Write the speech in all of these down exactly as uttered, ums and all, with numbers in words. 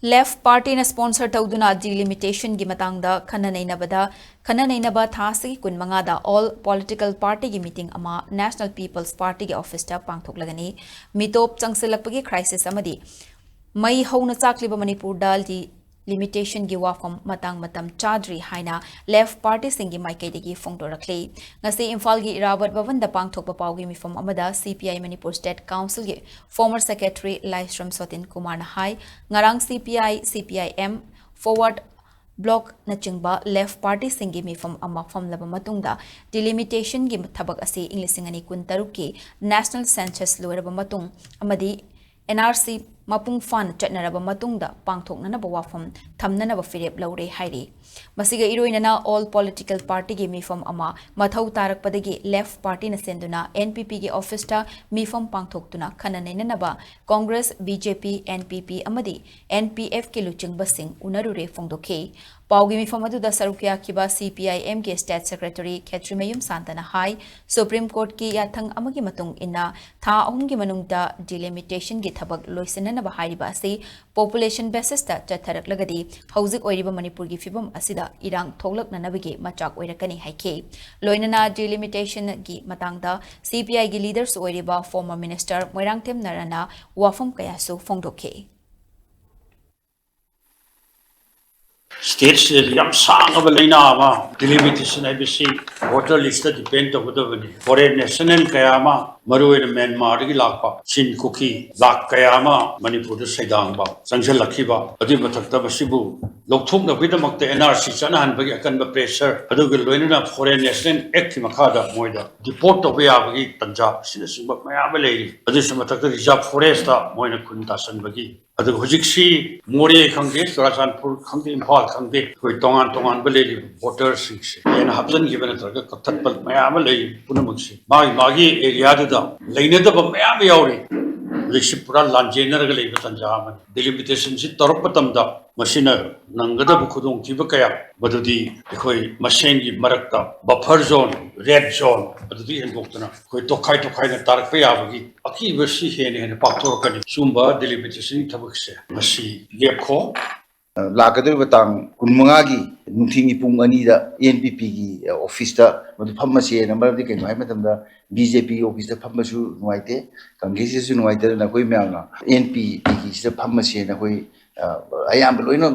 Left ꯄꯥꯔꯇꯤꯅ sponsor ꯇꯧꯗꯨꯅ ꯗꯤꯂꯤꯃꯤꯇꯦꯁꯟꯒꯤ ꯃꯇꯥꯡꯗ ꯈꯟꯅ ꯅꯩꯅꯕꯗ, ꯈꯟꯅ ꯅꯩꯅꯕ ꯊꯥ ꯑꯁꯤꯒꯤ ꯀꯨꯟꯃꯉꯥꯗ ꯑꯣꯜ ꯄꯣꯂꯤꯇꯤꯀꯦꯜ ꯄꯥꯔꯇꯤꯒꯤ ꯃꯤꯇꯤꯡ ꯑꯃ ꯅꯦꯁꯅꯦꯜ ꯄꯤꯄꯜꯁ ꯄꯥꯔꯇꯤꯒꯤ ꯑꯣꯐꯤꯁꯇ ꯄꯥꯡꯊꯣꯛꯂꯒꯅꯤ꯫ ꯃꯤꯇꯣꯞ ꯆꯪꯁꯤꯜꯂꯛꯄꯒꯤ ꯀ꯭ꯔꯥꯏꯁꯤꯁ ꯑꯃꯗꯤ ꯃꯩ ꯍꯧꯅ ꯆꯥꯛꯂꯤꯕ ꯃꯅꯤꯄꯨꯔꯗ ꯗꯤꯂꯤꯃꯤꯇꯦꯁꯟꯒꯤ ꯋꯥꯐꯝ ꯃꯇꯥꯡ ꯃꯇꯝ ꯆꯥꯗ꯭ꯔꯤ ꯍꯥꯏꯅ ꯂꯦꯐ ꯄꯥꯔꯇꯤꯁꯤꯡꯒꯤ ꯃꯥꯏꯀꯩꯗꯒꯤ ꯐꯣꯡꯗꯣꯔꯛꯂꯤ꯫ ꯉꯁꯤ ꯏꯝꯐꯥꯜꯒꯤ ꯏꯔꯥꯕꯠ ꯚꯕꯟꯗ ꯄꯥꯡꯊꯣꯛꯄ ꯄꯥꯎꯒꯤ ꯃꯤꯐꯝ ꯑꯃꯗ C P I Manipur state ꯀꯥꯎꯟꯁꯤꯜꯒꯤ ꯐꯣꯔꯃꯔ ꯁꯦꯀ꯭ꯔꯦꯇꯔꯤ ꯂꯥꯏꯁ꯭ꯔꯝ ꯁꯣꯇꯤꯟ ꯀꯨꯃꯥꯔꯅ ꯍꯥꯏ, ꯉꯔꯥꯡ C P I, C P I M, forward ꯕ꯭ꯂꯣꯛꯅꯆꯤꯡꯕ ꯂꯦꯐ ꯄꯥꯔꯇꯤꯁꯤꯡꯒꯤ ꯃꯤꯐꯝ ꯑꯃ ꯐꯝꯂꯕ ꯃꯇꯨꯡꯗ ꯗꯤꯂꯤꯃꯤꯇꯦꯁꯟꯒꯤ ꯊꯕꯛ ꯑꯁꯤ ꯏꯪ ꯂꯤꯁꯤꯡ ꯑꯅꯤ ꯀꯨꯟꯇꯔꯨꯛꯀꯤ ꯅꯦꯁꯅꯦꯜ ꯁꯦꯟꯁꯁ ꯂꯣꯏꯔꯕ ꯃꯇꯨꯡ ꯑꯃꯗꯤ ꯑꯦꯟ ꯑꯥꯔ ꯁꯤ ꯃꯄꯨꯡ ꯐꯥꯅ ꯆꯠꯅꯔꯕ ꯃꯇꯨꯡꯗ ꯄꯥꯡꯊꯣꯛꯅꯅꯕ ꯋꯥꯐꯝ ꯊꯝꯅꯅꯕ ꯐꯤꯔꯦꯞ ꯂꯧꯔꯦ ꯍꯥꯏꯔꯤ꯫ ꯃꯁꯤꯒ ꯏꯔꯣꯏꯅꯅ ꯑꯣꯜ ꯄꯣꯂꯤꯇꯤꯀꯦꯜ ꯄꯥꯔꯇꯤꯒꯤ ꯃꯤꯐꯝ ꯑꯃ ꯃꯊꯧ ꯇꯥꯔꯛꯄꯗꯒꯤ ꯂꯦꯐ ꯄꯥꯔꯇꯤꯅ ꯁꯦꯟꯗꯨꯅ ꯑꯦꯟ ꯄꯤ ꯄꯤꯒꯤ ꯑꯣꯐꯤꯁꯇ ꯃꯤꯐꯝ ꯄꯥꯡꯊꯣꯛꯇꯨꯅ ꯈꯟꯅ ꯅꯩꯅꯅꯕ ꯀꯣꯡꯒ꯭ꯔꯦꯁ, ꯕꯤ ꯖꯦ ꯄꯤ, ꯑꯦꯟ ꯄꯤ ꯄꯤ ꯑꯃꯗꯤ ꯑꯦꯟ ꯄꯤ ꯑꯦꯐꯀꯤ ꯂꯨꯆꯤꯡꯕꯁꯤꯡ ꯎꯅꯔꯨꯔꯦ ꯐꯣꯡꯗꯣꯛꯈꯤ꯫ ꯄꯥꯎꯒꯤ ꯃꯤꯐꯝ ꯑꯗꯨꯗ ꯁꯔꯨꯛ ꯌꯥꯈꯤꯕ ꯁꯤ ꯄꯤ ꯑꯥꯏ ꯑꯦꯝꯒꯤ ꯁ꯭ꯇꯦꯠ ꯁꯦꯀ꯭ꯔꯦꯇꯔꯤ ꯈꯦꯇ꯭ꯔꯤꯃꯌꯨꯝ ꯁꯥꯟꯇꯅ ꯍꯥꯏ, ꯁꯨꯄ꯭ꯔꯤꯝ ꯀꯣꯔꯠꯀꯤ ꯌꯥꯊꯪ ꯑꯃꯒꯤ ꯃꯇꯨꯡ ꯏꯟꯅ ꯊꯥ ꯑꯍꯨꯝꯒꯤ ꯃꯅꯨꯡꯗ ꯗꯤꯂꯤꯃꯤꯇꯦꯁꯟꯒꯤ ꯊꯕꯛ ꯂꯣꯏꯁꯤꯟꯅꯅꯕ ꯍꯥꯏꯔꯤꯕ ꯑꯁꯤ ꯄꯣꯄꯨꯂꯦꯁꯟ ꯕꯦꯁꯤꯁꯇ ꯆꯠꯊꯔꯛꯂꯒꯗꯤ ꯍꯧꯖꯤꯛ ꯑꯣꯏꯔꯤꯕ ꯃꯅꯤꯄꯨꯔꯒꯤ ꯐꯤꯕꯝ ꯑꯁꯤꯗ ꯏꯔꯥꯡ ꯊꯣꯛꯂꯛꯅꯅꯕꯒꯤ ꯃꯆꯥꯛ ꯑꯣꯏꯔꯛꯀꯅꯤ ꯍꯥꯏꯈꯤ꯫ ꯂꯣꯏꯅꯅ ꯗꯤꯂꯤꯃꯤꯇꯦꯁꯟꯒꯤ ꯃꯇꯥꯡꯗ ꯁꯤ ꯄꯤ ꯑꯥꯏꯒꯤ ꯂꯤꯗꯔꯁꯨ ꯑꯣꯏꯔꯤꯕ ꯐꯣꯔꯃꯔ ꯃꯤꯅꯤꯁꯇꯔ ꯃꯣꯏꯔꯥꯡꯊꯦꯝ ꯅꯔꯥꯅ ꯋꯥꯐꯝ ꯀꯌꯥꯁꯨ ꯐꯣꯡꯗꯣꯛꯈꯤ꯫ ꯁ꯭ꯇꯦꯠꯁꯤꯗꯗꯤ ꯌꯥꯝ ꯁꯥꯡꯉꯕ ꯂꯩꯅꯥ ꯑꯃ, ꯗꯤꯂꯤꯃꯤꯇꯦꯁꯟ ꯍꯥꯏꯕꯁꯤ ꯚꯣꯇꯔ ꯂꯤꯁꯇ ꯗꯤꯄꯦꯟ ꯇꯧꯒꯗꯕꯅꯤ꯫ ꯐꯣꯔꯦꯟ ꯅꯦꯁꯅꯦꯜ ꯀꯌꯥ ꯑꯃ, ꯃꯔꯨꯑꯣꯏꯅ ꯃ꯭ꯌꯥꯟꯃꯥꯔꯗꯒꯤ ꯂꯥꯛꯄ ꯆꯤꯟ ꯀꯨꯀꯤ ꯂꯥꯛ ꯀꯌꯥ ꯑꯃ ꯃꯅꯤꯄꯨꯔꯗ ꯁꯩꯗꯥꯡꯕ, ꯆꯪꯁꯤꯜꯂꯛꯈꯤꯕ, ꯑꯗꯨꯒꯤ ꯃꯊꯛꯇ ꯃꯁꯤꯕꯨ ꯂꯧꯊꯣꯛꯅꯕꯒꯤꯗꯃꯛꯇ ꯑꯦꯟ ꯑꯥꯔ ꯁꯤ ꯆꯠꯅꯍꯟꯕꯒꯤ ꯑꯀꯟꯕ ꯄ꯭ꯔꯦꯁꯔ, ꯑꯗꯨꯒ ꯂꯣꯏꯅꯅ ꯐꯣꯔꯦꯟ ꯅꯦꯁꯅꯦꯜ ꯑꯦꯛꯀꯤ ꯃꯈꯥꯗ ꯃꯣꯏꯗ ꯗꯤꯄꯣꯔꯠ ꯇꯧꯕ ꯌꯥꯕꯒꯤ ꯇꯥꯟꯖꯥ ꯑꯁꯤꯅꯆꯤꯡꯕ ꯃꯌꯥꯝ ꯑꯃ ꯂꯩꯔꯤ꯫ ꯑꯗꯨꯒꯤꯁꯨ ꯃꯊꯛꯇ ꯔꯤꯖꯥꯔꯚ ꯐꯣꯔꯦꯁꯇ ꯃꯣꯏꯅ ꯈꯨꯟ ꯇꯥꯁꯟꯕꯒꯤ, ꯑꯗꯨꯒ ꯍꯧꯖꯤꯛꯁꯤ ꯃꯣꯔꯦ ꯈꯪꯗꯦ, ꯆꯨꯔꯥꯆꯥꯟꯄꯨꯔ ꯈꯪꯗꯦ, ꯏꯝꯐꯥꯜ ꯈꯪꯗꯦ, ꯑꯩꯈꯣꯏ ꯇꯣꯉꯥꯟ ꯇꯣꯉꯥꯟꯕ ꯂꯩꯔꯤꯕ ꯚꯣꯇꯔꯁꯤꯡꯁꯦ ꯍꯦꯟꯅ ꯍꯥꯞꯆꯤꯟꯈꯤꯕ ꯅꯠꯇ꯭ꯔꯒ ꯀꯛꯊꯠꯄ ꯃꯌꯥꯝ ꯑꯃ ꯂꯩꯔꯤ꯫ ꯄꯨꯝꯅꯃꯛꯁꯦ ꯃꯥꯒꯤ ꯃꯥꯒꯤ ꯑꯦꯔꯤꯌꯥꯗꯨꯗ ꯂꯩꯅꯗꯕ ꯃꯌꯥꯝ ꯑꯃ ꯌꯥꯎꯔꯤ꯫ ꯍꯧꯖꯤꯛꯁꯤ ꯄꯨꯔꯥ ꯂꯥꯟꯖꯦꯟꯅꯔꯒ ꯂꯩꯕ ꯇꯥꯟꯖꯥ ꯑꯃꯅꯤ꯫ Delimitation ꯁꯤ ꯇꯧꯔꯛꯄ ꯃꯇꯝꯗ ꯃꯁꯤꯅ ꯅꯪꯒꯗꯕ ꯈꯨꯗꯣꯡꯊꯤꯕ ꯀꯌꯥ, ꯃꯗꯨꯗꯤ ꯑꯩꯈꯣꯏ ꯃꯁꯦꯟꯒꯤ ꯃꯔꯛꯇ buffer zone, red zone ꯑꯗꯨꯗꯤ ꯍꯦꯟꯗꯣꯛꯇꯅ ꯑꯩꯈꯣꯏ ꯇꯣꯈꯥꯏ ꯇꯣꯈꯥꯏꯅ ꯇꯥꯔꯛꯄ ꯌꯥꯕꯒꯤ ꯑꯀꯤꯕꯁꯤ ꯍꯦꯟꯅ ꯍꯦꯟꯅ ꯄꯥꯛꯊꯣꯔꯛꯀꯅꯤ꯫ ꯁꯤꯒꯨꯝꯕ delimitation ꯒꯤ ꯊꯕꯛꯁꯦ ꯃꯁꯤ ꯂꯦꯞꯈꯣ꯫ ꯂꯥꯛꯀꯗꯧꯔꯤꯕ ꯇꯥꯡ ꯀꯨꯟꯃꯉꯥꯒꯤ ꯅꯨꯡꯊꯤꯜꯒꯤ ꯄꯨꯡ ꯑꯅꯤꯗ N P P ꯒꯤ office ꯇ ꯃꯗꯨ ꯐꯝꯃꯁꯦꯅ꯫ ꯃꯔꯝꯗꯤ ꯀꯩꯅꯣ ꯍꯥꯏꯕ ꯃꯇꯝꯗ, B J P ꯒꯤ office ꯇ ꯐꯝꯕꯁꯨ ꯅꯨꯡꯉꯥꯏꯇꯦ, Congress ꯁꯤꯁꯨ ꯅꯨꯡꯉꯥꯏꯇꯦ꯫ ꯑꯗꯨꯅ ꯑꯩꯈꯣꯏ ꯃꯌꯥꯝꯅ N P P ꯒꯤꯁꯤꯗ ꯐꯝꯃꯁꯦꯅ ꯑꯩꯈꯣꯏ, ꯑ, ꯑꯌꯥꯝꯕ ꯂꯣꯏꯅ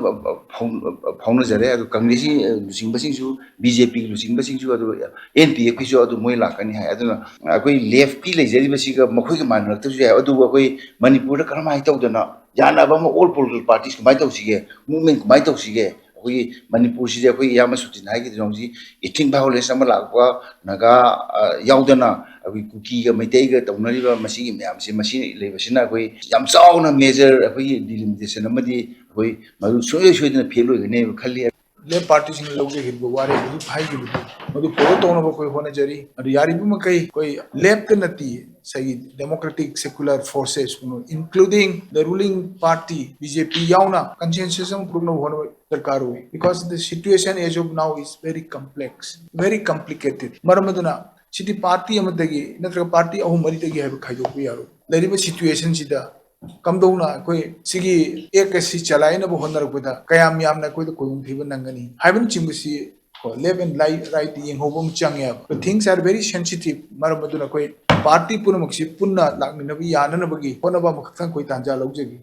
ꯐꯥꯎ-, ꯐꯥꯎꯅꯖꯔꯦ꯫ ꯑꯗꯨ Congress ꯀꯤ, ꯑ, ꯂꯨꯆꯤꯡꯕꯁꯤꯡꯁꯨ, B J P ꯒꯤ ꯂꯨꯆꯤꯡꯕꯁꯤꯡꯁꯨ, ꯑꯗꯨꯒ N P F ꯀꯤꯁꯨ ꯑꯗꯨ ꯃꯣꯏ ꯂꯥꯛꯀꯅꯤ ꯍꯥꯏ꯫ ꯑꯗꯨꯅ ꯑꯩꯈꯣꯏ left ꯀꯤ ꯂꯩꯖꯔꯤꯕꯁꯤꯒ ꯃꯈꯣꯏꯒ ꯃꯥꯟꯅꯔꯛꯇꯕꯁꯨ ꯌꯥꯏ꯫ ꯑꯗꯨꯕꯨ ꯑꯩꯈꯣꯏ ꯃꯅꯤꯄꯨꯔꯗ ꯀꯔꯝꯍꯥꯏꯅ ꯇꯧꯗꯅ ꯌꯥꯅꯕ ꯑꯃ, all political parties ꯀꯃꯥꯏꯅ ꯇꯧꯁꯤꯒꯦ, movement ꯀꯃꯥꯏꯅ ꯇꯧꯁꯤꯒꯦ? ꯑꯩꯈꯣꯏꯒꯤ ꯃꯅꯤꯄꯨꯔꯁꯤꯗꯤ ꯑꯩꯈꯣꯏ ꯏꯌꯥꯝꯕ ꯁꯨꯇꯤꯟ ꯍꯥꯏꯈꯤꯗꯨꯅ ꯍꯧꯖꯤꯛ ethnic violence ꯑꯃ ꯂꯥꯛꯄ, ꯅꯥꯒꯥ, ꯑ, ꯌꯥꯎꯗꯅ ꯑꯩꯈꯣꯏ ꯀꯨꯀꯤꯒ ꯃꯩꯇꯩꯒ ꯇꯧꯅꯔꯤꯕ ꯃꯁꯤꯒꯤ ꯃꯌꯥꯝꯁꯦ, ꯃꯁꯤ ꯂꯩꯕꯁꯤꯅ ꯑꯩꯈꯣꯏ ꯌꯥꯝ ꯆꯥꯎꯅ major ꯑꯩꯈꯣꯏꯒꯤ delimitation ꯑꯃꯗꯤ ꯑꯩꯈꯣꯏ ꯃꯗꯨ ꯁꯨꯡꯁꯣꯏ ꯁꯣꯏꯗꯅ fail ꯑꯣꯏꯒꯅꯦꯕ ꯈꯜꯂꯤ꯫ Left party ꯁꯤꯡꯅ ꯂꯧꯖꯈꯤꯕ ꯋꯥꯔꯦꯞ ꯍꯧꯖꯤꯛ ꯍꯥꯏꯈꯤꯕꯗꯨ, ꯃꯗꯨ follow ꯇꯧꯅꯕ ꯑꯩꯈꯣꯏ ꯍꯣꯠꯅꯖꯔꯤ꯫ ꯑꯗꯨ ꯌꯥꯔꯤꯕ ꯃꯈꯩ ꯑꯩꯈꯣꯏ left ꯇ ꯅꯠꯇꯦ, ꯉꯁꯥꯏꯒꯤ democratic secular forces, including the ruling party B J P ꯌꯥꯎꯅ consensus ꯑꯃ ꯄꯨꯔꯛꯅꯕ ꯍꯣꯠꯅꯕ ꯗꯔꯀꯥꯔ ꯑꯣꯏ꯫ Because the situation as of now is very complex, very complicated. ꯃꯔꯝ ꯑꯗꯨꯅ ꯁꯤꯗꯤ party ꯑꯃꯗꯒꯤ ꯅꯠꯇ꯭ꯔꯒ party ꯑꯍꯨꯝ ꯃꯔꯤꯗꯒꯤ ꯍꯥꯏꯕ ꯈꯥꯏꯗꯣꯛꯄ ꯌꯥꯔꯣꯏ꯫ ꯂꯩꯔꯤꯕ situation ꯁꯤꯗ ꯀꯝꯗꯧꯅ ꯑꯩꯈꯣꯏ ꯁꯤꯒꯤ act ꯑꯁꯤ ꯆꯂꯥꯏꯅꯕ ꯍꯣꯠꯅꯔꯛꯄꯗ ꯀꯌꯥꯝ ꯌꯥꯝꯅ ꯑꯩꯈꯣꯏꯗ ꯈꯨꯗꯣꯡꯊꯤꯕ ꯅꯪꯒꯅꯤ ꯍꯥꯏꯕꯅꯆꯤꯡꯕꯁꯤ ꯀꯣ, left and right, right ꯌꯦꯡꯍꯧꯕ ꯑꯃ ꯆꯪꯉꯦꯕ꯫ But things are very sensitive꯫ ꯃꯔꯝ ꯑꯗꯨꯅ ꯑꯩꯈꯣꯏ party ꯄꯨꯝꯅꯃꯛꯁꯤ ꯄꯨꯟꯅ ꯂꯥꯛꯃꯤꯟꯅꯕ ꯌꯥꯅꯅꯕꯒꯤ ꯍꯣꯠꯅꯕ ꯑꯃꯈꯛꯇꯪ ꯑꯩꯈꯣꯏ ꯇꯥꯟꯖꯥ ꯂꯧꯖꯒꯦ꯫